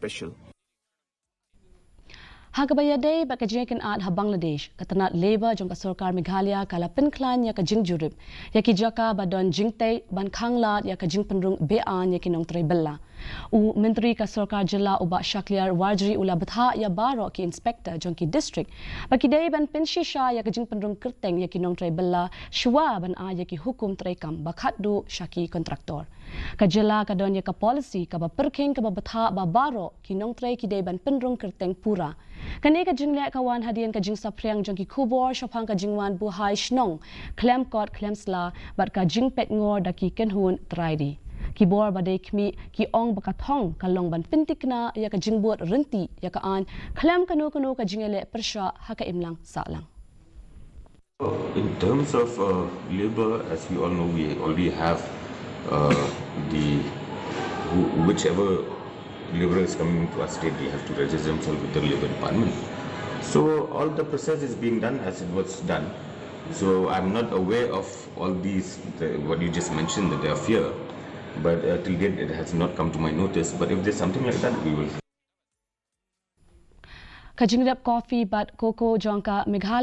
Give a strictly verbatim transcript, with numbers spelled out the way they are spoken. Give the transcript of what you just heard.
special. Ha kaba ïadei bad ka jingïakynad ha Bangladesh, ka tnad Labour jong ka sorkar Meghalaya ka la pynkhlaiñ ïa ka jingjurip ïa ki jaka ba don jingtei ban khanglad ïa ka jingpynrung beaiñ ïa ki nongtrei bylla. U Myntri ka sorkar jylla u Bah Shakliar Warjri u la bthah ïa baroh ki inspector jong ki district ba ki dei ban pynshisha ïa ka jingpynrung kyrteng ïa ki nongtrei bylla shuwa ban ai ïa ki hukum treikam ba khatduh sha ki kontraktor. Ka jylla ka don ïa ka policy kaba pyrkhing kaba bthah ba baroh ki nongtrei ki dei ban pynrung kyrteng pura. Kane ka jingleh ka wan hadien ka jingsaphriang jong ki khubor shaphang ka jingwan buhai shnong khlem kot khlem sla bad ka jingpeitngor da ki kynhun trai die. Ki bor ba dei khmih ki ong ba ka thong ka long ban pyntikna ïa ka jingbud ryntih ïa ka aiñ khlem kano kano ka jingïaleh pyrshah ha ka imlang sahlang. In terms of uh, labor, as we all know, we already have uh, the who- whichever laborer is coming to our state, they have to register themselves with the labor department. So all the process is being done as it was done. So I'm not aware of all these the, what you just mentioned that they are fear, but uh, till date it has not come to my notice. But if there's something like that, we will. Ka jingrep coffee bad cocoa jong ka Meghalaya